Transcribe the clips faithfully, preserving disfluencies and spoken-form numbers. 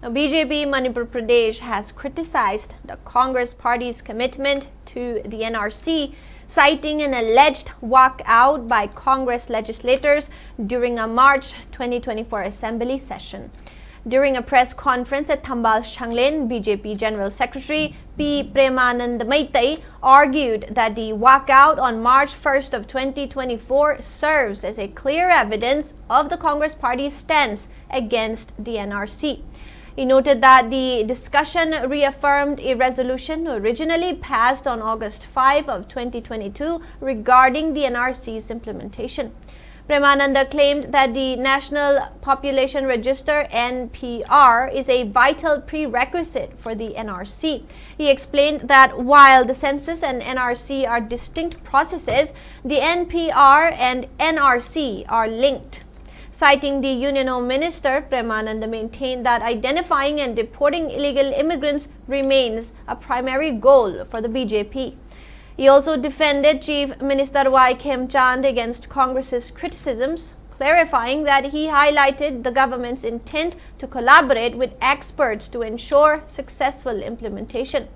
Now, B J P Manipur Pradesh has criticized the Congress party's commitment to the N R C, citing an alleged walkout by Congress legislators during a March twenty twenty-four assembly session. During a press conference at Thambal Shanglin, B J P General Secretary P Premanand Meitei argued that the walkout on March first of twenty twenty-four serves as a clear evidence of the Congress party's stance against the N R C. He noted that the discussion reaffirmed a resolution originally passed on August five of twenty twenty-two regarding the N R C's implementation. Premananda claimed that the National Population Register, N P R, is a vital prerequisite for the N R C. He explained that while the census and N R C are distinct processes, the N P R and N R C are linked. Citing the Union Home Minister, Premananda maintained that identifying and deporting illegal immigrants remains a primary goal for the B J P. He also defended Chief Minister Y Khemchand against Congress's criticisms, clarifying that he highlighted the government's intent to collaborate with experts to ensure successful implementation.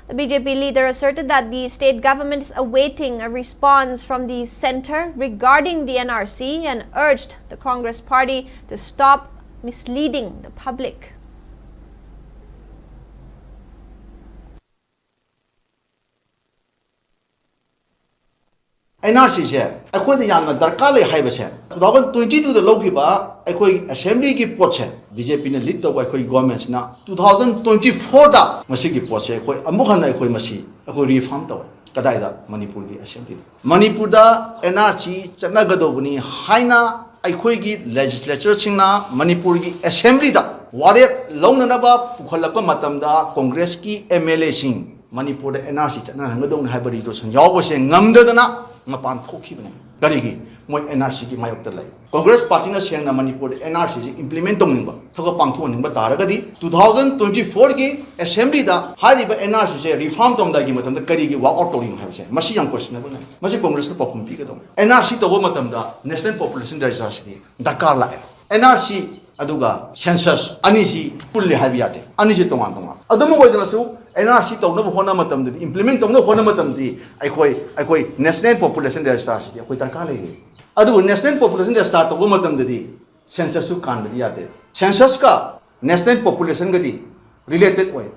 The B J P leader asserted that the state government is awaiting a response from the center regarding the N R C and urged the Congress party to stop misleading the public. N R ꯁꯤꯁꯦ ꯑꯩꯈꯣꯏꯗ ꯌꯥꯝꯅ ꯗꯔꯀꯥꯔ ꯂꯩ ꯍꯥꯏꯕꯁꯦ, two thousand twenty ꯇꯨꯗ ꯂꯧꯈꯤꯕ ꯑꯩꯈꯣꯏ ꯑꯦꯁꯦꯝꯕ꯭ꯂꯤꯒꯤ ꯄꯣꯠꯁꯦ, ꯕꯤ ꯖꯦ ꯄꯤꯅ ꯂꯤꯗ ꯇꯧꯕ ꯑꯩꯈꯣꯏ ꯒꯣꯔꯃꯦꯟꯁꯤꯅ ꯇꯨ ꯊꯥꯎꯖꯟ ꯇ꯭ꯋꯦꯟꯇꯤ ꯐꯣꯔꯗ ꯃꯁꯤꯒꯤ ꯄꯣꯠꯁꯦ ꯑꯩꯈꯣꯏ ꯑꯃꯨꯛ ꯍꯟꯅ ꯑꯩꯈꯣꯏ ꯃꯁꯤ ꯑꯩꯈꯣꯏ ꯔꯤꯐꯥꯔꯝ ꯇꯧꯋꯦ꯫ ꯀꯗꯥꯏꯗ? ꯃꯅꯤꯄꯨꯔꯒꯤ ꯑꯦꯁꯦꯝꯕ꯭ꯂꯤꯗ꯫ ꯃꯅꯤꯄꯨꯔꯗ ꯑꯦꯟ ꯑꯥꯔ ꯁꯤ ꯆꯠꯅꯒꯗꯧꯕꯅꯤ ꯍꯥꯏꯅ ꯑꯩꯈꯣꯏꯒꯤ ꯂꯦꯖꯤꯁꯂꯦꯆꯔꯁꯤꯡꯅ ꯃꯅꯤꯄꯨꯔꯒꯤ ꯑꯦꯁꯦꯝꯕ꯭ꯂꯤꯗ ꯋꯥꯔꯦꯞ ꯂꯧꯅꯅꯕ ꯄꯨꯈꯠꯂꯛꯄ ꯃꯇꯝꯗ ꯀꯣꯡꯒ꯭ꯔꯦꯁꯀꯤ ꯑꯦꯝ ꯑꯦꯜ ꯑꯦꯁꯤꯡ ꯃꯅꯤꯄꯨꯔꯗ ꯑꯦꯟ ꯑꯥꯔ ꯁꯤ ꯆꯠꯅꯍꯟꯒꯗꯧꯅꯤ ꯍꯥꯏꯕ ꯔꯤꯖꯣꯂꯨꯁꯟ ꯌꯥꯎꯕꯁꯦ ꯉꯝꯗꯗꯅ ꯃꯄꯥꯟ ꯊꯣꯛꯈꯤꯕꯅꯦ꯫ ꯀꯔꯤꯒꯤ? ꯃꯣꯏ ꯑꯦꯟ ꯑꯥꯔ ꯁꯤꯒꯤ ꯃꯥꯌꯣꯛꯇ ꯂꯩ꯫ ꯀꯣꯡꯒ꯭ꯔꯦꯁ ꯄꯥꯔꯇꯤꯅ ꯁꯦꯡꯅ ꯃꯅꯤꯄꯨꯔꯗ ꯑꯦꯟ ꯑꯥꯔ ꯁꯤꯁꯤ ꯏꯝꯄ꯭ꯂꯤꯃꯦꯟ ꯇꯧꯅꯤꯡꯕ, ꯊꯕꯛ ꯄꯥꯡꯊꯣꯛꯍꯟꯅꯤꯡꯕ ꯇꯥꯔꯒꯗꯤ ꯇꯨ ꯊꯥꯎꯖꯟ ꯇ꯭ꯋꯦꯟꯇꯤ ꯐꯣꯔꯒꯤ ꯑꯦꯁꯦꯝꯕ꯭ꯂꯤꯗ ꯍꯥꯏꯔꯤꯕ ꯑꯦꯟ ꯑꯥꯔ ꯁꯤꯁꯦ ꯔꯤꯐꯥꯔꯝ ꯇꯧꯔꯝꯗꯥꯏꯒꯤ ꯃꯇꯝꯗ ꯀꯔꯤꯒꯤ ꯋꯥꯛ ꯑꯥꯎꯠ ꯇꯧꯔꯤꯅꯣ ꯍꯥꯏꯕꯁꯦ, ꯃꯁꯤ ꯌꯥꯝ ꯀꯣꯏꯁꯟꯅꯦꯕꯜꯅꯦ꯫ ꯃꯁꯤ ꯀꯣꯡꯒ꯭ꯔꯦꯁꯅ ꯄꯥꯎꯈꯨꯝ ꯄꯤꯒꯗꯧꯅꯤ꯫ ꯑꯦꯟ ꯑꯥꯔ ꯁꯤ ꯇꯧꯕ ꯃꯇꯝꯗ ꯅꯦꯁꯅꯦꯜ ꯄꯣꯄꯨꯂꯦꯁꯟ ꯔꯦꯖꯤꯁꯇꯔꯁꯤꯗꯤ ꯗꯔꯀꯥꯔ ꯂꯥꯛꯑꯦ꯫ ꯑꯦꯟ ꯑꯥꯔ ꯁꯤ ꯑꯗꯨꯒ census ꯑꯅꯤꯁꯤ ꯄꯨꯜꯂꯦ ꯍꯥꯏꯕ ꯌꯥꯗꯦ꯫ ꯑꯅꯤꯁꯤ ꯇꯣꯉꯥꯟ ꯇꯣꯉꯥꯟ꯫ ꯑꯗꯨꯝ ꯑꯣꯏꯗꯅꯁꯨ, NRC ꯇꯧꯅꯕ ꯍꯣꯠꯅꯕ ꯃꯇꯝꯗꯗꯤ, implement ꯇꯧꯅꯕ ꯍꯣꯠꯅꯕ ꯃꯇꯝꯗꯗꯤ, ꯑꯩꯈꯣꯏ ꯑꯩꯈꯣꯏ National Population Register ꯁꯤꯗꯤ ꯑꯩꯈꯣꯏ ꯗꯔꯀꯥꯔ ꯂꯩꯔꯤ꯫ ꯑꯗꯨꯕꯨ National Population Register ꯇꯧꯕ ꯃꯇꯝꯗꯗꯤ census ꯁꯨ ꯀꯥꯟꯕꯗꯤ ꯌꯥꯗꯦ꯫ Census ꯀ National Population ꯒꯗꯤ related ꯑꯣꯏ꯫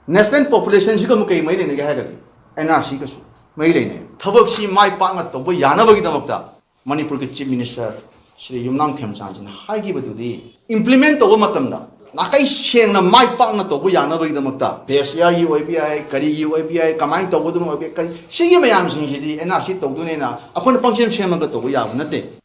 National Population ꯁꯤꯒ ꯑꯃꯨꯛ ꯀꯩ ꯃꯔꯤ ꯂꯩꯅꯒꯦ ꯍꯥꯏꯔꯒꯗꯤ, NRC ꯒꯁꯨ ꯃꯔꯤ ꯂꯩꯅꯩ꯫ ꯊꯕꯛꯁꯤ ꯃꯥꯏ ꯄꯥꯛꯅ ꯇꯧꯕ ꯌꯥꯅꯕꯒꯤꯗꯃꯛꯇ ꯃꯅꯤꯄꯨꯔꯒꯤ Chief Minister ꯁ꯭ꯔꯤ ꯌꯨꯝꯅꯥꯝ ꯈꯦꯝꯆꯥꯟꯁꯤꯅ ꯍꯥꯏꯈꯤꯕꯗꯨꯗꯤ, implement ꯇꯧꯕ ꯃꯇꯝꯗ ꯅꯥꯀꯩ ꯁꯦꯡꯅ ꯃꯥꯏ ꯄꯥꯛꯅ ꯇꯧꯕ ꯌꯥꯅꯕꯒꯤꯗꯃꯛꯇ, ꯕꯦꯁ ꯏꯌꯥꯔꯒꯤ ꯑꯣꯏꯕ ꯌꯥꯏ, ꯀꯔꯤꯒꯤ ꯑꯣꯏꯕ ꯌꯥꯏ, ꯀꯃꯥꯏꯅ ꯇꯧꯒꯗꯕꯅꯣ ꯑꯣꯏꯕ ꯌꯥꯏ, ꯀꯔꯤ, ꯁꯤꯒꯤ ꯃꯌꯥꯝꯁꯤꯡꯁꯤꯗꯤ NRC ꯇꯧꯗꯣꯏꯅꯦꯅ ꯑꯩꯈꯣꯏꯅ ꯄꯪꯁꯦꯝ ꯁꯦꯝꯃꯒ ꯇꯧꯕ ꯌꯥꯕ ꯅꯠꯇꯦ꯫